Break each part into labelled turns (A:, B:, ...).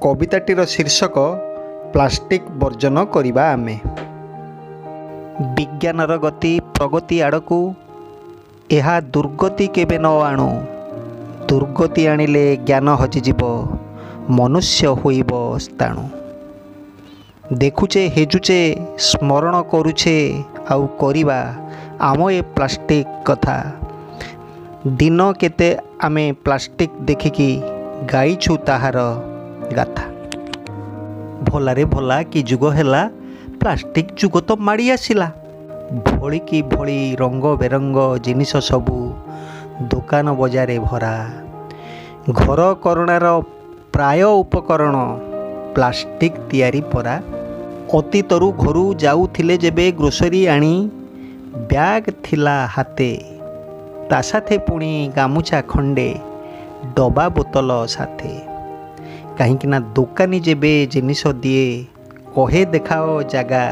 A: କବିତାଟିର ଶୀର୍ଷକ ପ୍ଲାଷ୍ଟିକ୍ ବର୍ଜନ କରିବା ଆମେ। ବିଜ୍ଞାନର ଗତି ପ୍ରଗତି ଆଡ଼କୁ, ଏହା ଦୁର୍ଗତି କେବେ ନ ଆଣୁ। ଦୁର୍ଗତି ଆଣିଲେ ଜ୍ଞାନ ହଜିଯିବ, ମନୁଷ୍ୟ ହୋଇବ ସ୍ଥାଣୁ। ଦେଖୁଛେ, ହେଜୁଛେ, ସ୍ମରଣ କରୁଛେ ଆଉ କରିବା ଆମ ଏ ପ୍ଲାଷ୍ଟିକ୍ କଥା। ଦିନ କେତେ ଆମେ ପ୍ଲାଷ୍ଟିକ୍ ଦେଖିକି ଗାଇଛୁ ତାହାର ଗାଥା। ଭଲାରେ ଭଲା କି ଯୁଗ ହେଲା, ପ୍ଲାଷ୍ଟିକ୍ ଯୁଗ ତ ମାଡ଼ି ଆସିଲା। ଭଳିକି ଭଳି ରଙ୍ଗ ବେରଙ୍ଗ ଜିନିଷ ସବୁ ଦୋକାନ ବଜାରେ ଭରା। ଘର କରଣାର ପ୍ରାୟ ଉପକରଣ ପ୍ଲାଷ୍ଟିକ୍ ତିଆରି ପରା। ଅତୀତରୁ ଘରୁ ଯାଉଥିଲେ ଯେବେ ଗ୍ରୋସରୀ ଆଣି, ବ୍ୟାଗ୍ ଥିଲା ହାତେ, ତା ସାଥେ ପୁଣି ଗାମୁଛା ଖଣ୍ଡେ, ଡବା ବୋତଲ ସାଥେ। କାହିଁକିନା ଦୋକାନୀ ଯେବେ ଜିନିଷ ଦିଏ, କହେ ଦେଖାଅ ଜାଗା,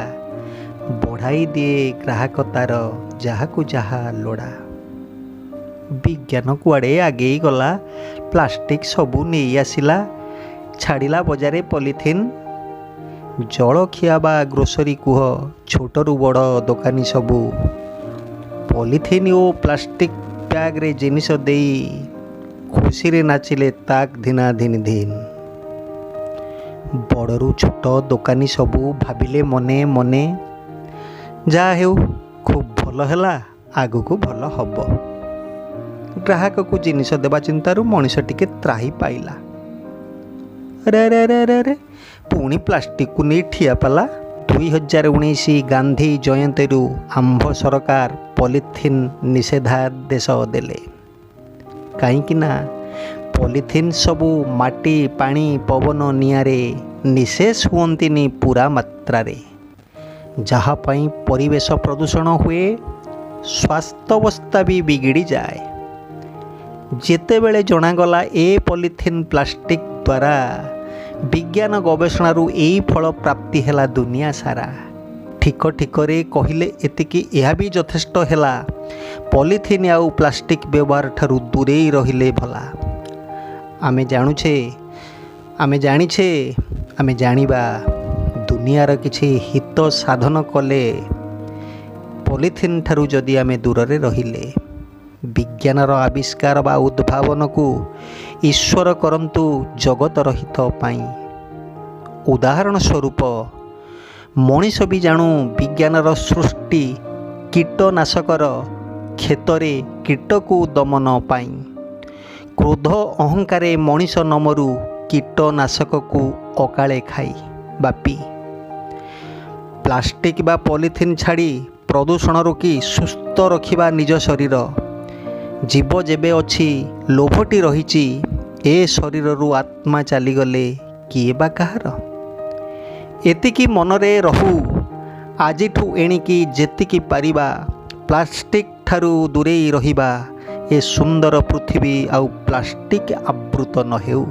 A: ବଢ଼ାଇ ଦିଏ ଗ୍ରାହକ ତାର ଯାହାକୁ ଯାହା ଲୋଡ଼ା। ବିଜ୍ଞାନ କୁଆଡ଼େ ଆଗେଇ ଗଲା, ପ୍ଲାଷ୍ଟିକ୍ ସବୁ ନେଇ ଆସିଲା, ଛାଡ଼ିଲା ବଜାରେ ପଲିଥିନ୍। ଜଳଖିଆ ବା ଗ୍ରୋସରୀ କୁହ, ଛୋଟରୁ ବଡ଼ ଦୋକାନୀ ସବୁ ପଲିଥିନ୍ ଓ ପ୍ଲାଷ୍ଟିକ୍ ବ୍ୟାଗ୍ରେ ଜିନିଷ ଦେଇ ଖୁସିରେ ନାଚିଲେ ତାକ୍ ଧିନା ଧିନ ଧିନ। ବଡ଼ରୁ ଛୋଟ ଦୋକାନୀ ସବୁ ଭାବିଲେ ମନେ ମନେ, ଯାହା ହେଉ ଖୁବ୍ ଭଲ ହେଲା, ଆଗକୁ ଭଲ ହେବ। ଗ୍ରାହକକୁ ଜିନିଷ ଦେବା ଚିନ୍ତାରୁ ମଣିଷ ଟିକେ ତ୍ରାହି ପାଇଲା। ଆରେ ଆରେ ଆରେ ଆରେ ଆରେ, ପୁଣି ପ୍ଲାଷ୍ଟିକକୁ ନେଇ ଠିଆ ପାଲା। 2019 ଗାନ୍ଧୀ ଜୟନ୍ତୀରୁ ଆମ୍ଭ ସରକାର ପଲିଥିନ୍ ନିଷେଧାଦେଶ ଦେଲେ। କାହିଁକିନା ପଲିଥିନ୍ ସବୁ ମାଟି, ପାଣି, ପବନ, ନିଆଁରେ ନିଶେଷ ହୁଅନ୍ତିନି ପୂରା ମାତ୍ରାରେ, ଯାହା ପାଇଁ ପରିବେଶ ପ୍ରଦୂଷଣ ହୁଏ, ସ୍ୱାସ୍ଥ୍ୟାବସ୍ଥା ବି ବିଗିଡ଼ିଯାଏ। ଯେତେବେଳେ ଜଣାଗଲା ଏ ପଲିଥିନ୍ ପ୍ଲାଷ୍ଟିକ୍ ଦ୍ୱାରା, ବିଜ୍ଞାନ ଗବେଷଣାରୁ ଏଇ ଫଳ ପ୍ରାପ୍ତି ହେଲା ଦୁନିଆ ସାରା। ଠିକ ଠିକରେ କହିଲେ ଏତିକି ଏହା ବି ଯଥେଷ୍ଟ ହେଲା, ପଲିଥିନ୍ ଆଉ ପ୍ଲାଷ୍ଟିକ୍ ବ୍ୟବହାର ଠାରୁ ଦୂରେଇ ରହିଲେ ଭଲା। ଆମେ ଜାଣୁଛେ, ଆମେ ଜାଣିଛେ, ଆମେ ଜାଣିବା, ଦୁନିଆର କିଛି ହିତ ସାଧନ କଲେ ପଲିଥିନ୍ ଠାରୁ ଯଦି ଆମେ ଦୂରରେ ରହିଲେ। ବିଜ୍ଞାନର ଆବିଷ୍କାର ବା ଉଦ୍ଭାବନକୁ ଈଶ୍ୱର କରନ୍ତୁ ଜଗତର ହିତ ପାଇଁ। ଉଦାହରଣ ସ୍ୱରୂପ ମଣିଷ ବି ଜାଣୁ ବିଜ୍ଞାନର ସୃଷ୍ଟି କୀଟନାଶକର କ୍ଷେତରେ କୀଟକୁ ଦମନ ପାଇଁ। କ୍ରୋଧ ଅହଙ୍କାରେ ମଣିଷ ନମରୁ କୀଟନାଶକକୁ ଅକାଳେ ଖାଇ ବା ପିଇ। ପ୍ଲାଷ୍ଟିକ୍ ବା ପଲିଥିନ୍ ଛାଡ଼ି ପ୍ରଦୂଷଣ ରୋକି ସୁସ୍ଥ ରଖିବା ନିଜ ଶରୀର। ଜୀବ ଯେବେ ଅଛି ଲୋଭଟି ରହିଛି, ଏ ଶରୀରରୁ ଆତ୍ମା ଚାଲିଗଲେ କିଏ ବା କାହାର? ଏତିକି ମନରେ ରହୁ, ଆଜିଠୁ ଏଣିକି ଯେତିକି ପାରିବା ପ୍ଲାଷ୍ଟିକ୍ ଠାରୁ ଦୂରେଇ ରହିବା। ଏ ସୁନ୍ଦର ପୃଥିବୀ ଆଉ ପ୍ଲାଷ୍ଟିକ୍ ଆବୃତ ନ ହେଉ।